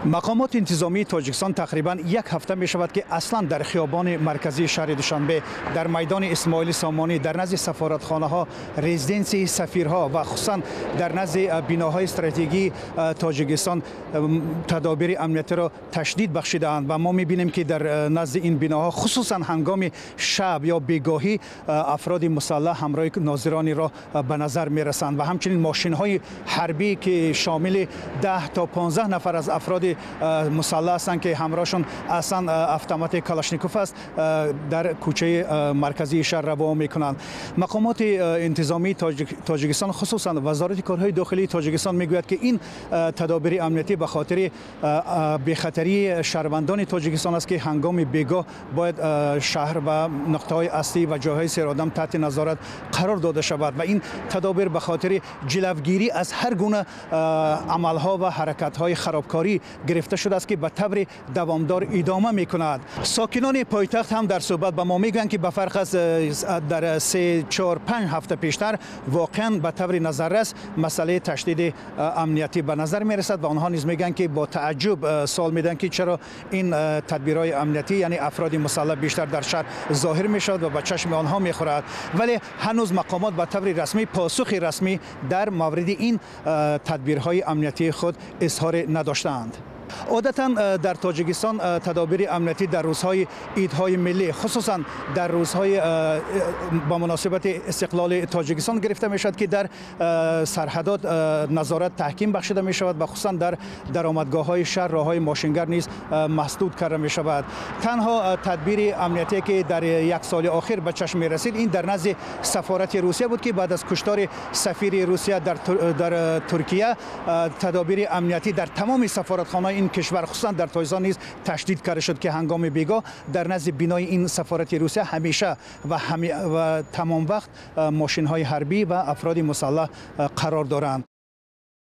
Мақомоти интизомии Тоҷикистон тақрибан як ҳафта мешавад, ки аслан дар хиёбони марказии шаҳри Душанбе, дар майдони Исмоили Сомонӣ, дар назди сафоратхонаҳо, резиденсияи сафирҳо ва хусусан дар назди биноҳои стратегии Тоҷикистон тадобири амниятиро ташдид бахшидаанд ва мо мебинем, ки дар назди ин биноҳо, хусусан ҳангоми шаб ё бегоҳӣ, афроди мусаллаҳ ҳамроҳи нозирони роҳ ба назар мерасанд ва ҳамчунин мошинҳои ҳарбӣ, ки шомили 10 то 15 нафар аз афроди мусаллаҳ ҳастанд, ки ҳамроҳшон аслан автомати Калашников аст, дар кӯчаи марказии шаҳр раво мекунанд. Мақомоти интизомии Тоҷикистон, хусусан Вазорати корҳои дохилии Тоҷикистон, мегӯяд, ки ин тадобири амниятӣ ба хотири бехатарии шаҳрвандони Тоҷикистон аст, ки ҳангоми бегоҳ бояд шаҳр ва нуқтаҳои аслӣ ва ҷойҳои серодам таҳти назорат қарор дода шавад ва ин тадобир ба хотири ҷилавгирӣ аз ҳар гуна амалҳо ва ҳаракатҳои харобкорӣ гирифта шудааст, ки ба таври давомдор идома мекунад. Сокинони пойтахт ҳам дар суҳбат ба мо мегӯянд, ки ба фарқ аз дар 3, 4, 5 ҳафта пештар, воқеан ба таври назаррас масъалаи ташдиди амниятӣ ба назар мерасад ва онҳо низ мегӯянд, ки бо тааҷҷуб суол медиҳанд, ки чаро ин тадбирҳои амниятӣ, яъне афроди мусаллаҳ, бештар дар шаҳр зоҳир мешавад ва ба чашми онҳо мехӯрад. Вале ҳанӯз мақомот ба таври расмӣ посухи расмӣ дар мавриди ин тадбирҳои амниятии худ изҳор надоштаанд. Одатан дар Тоҷикистон тадобири амниятӣ дар рӯзҳои идҳои миллӣ, хусусан дар рӯзҳои ба муносибати истиқлоли Тоҷикистон гирифта мешавад, ки дар сарҳадот назорат таҳким бахшида мешавад ва хусусан дар даромадгоҳҳои шаҳр роҳҳои мошингар низ масдуд карда мешавад. Танҳо тадбири амниятие, ки дар як соли охир ба чашм мерасид, ин дар назди сафорати Русия буд, ки баъд аз куштори сафири Русия дар Туркия тадобири амниятӣ дар тамоми сафоратхонаи ин кишвар, хусусан дар Тоҷикистон низ ташдид карда шуд, ки ҳангоми бегоҳ дар назди бинои ин сафорати Русия ҳамеша ва тамом вақт мошинҳои ҳарбӣ ва афроди мусаллаҳ қарор доранд.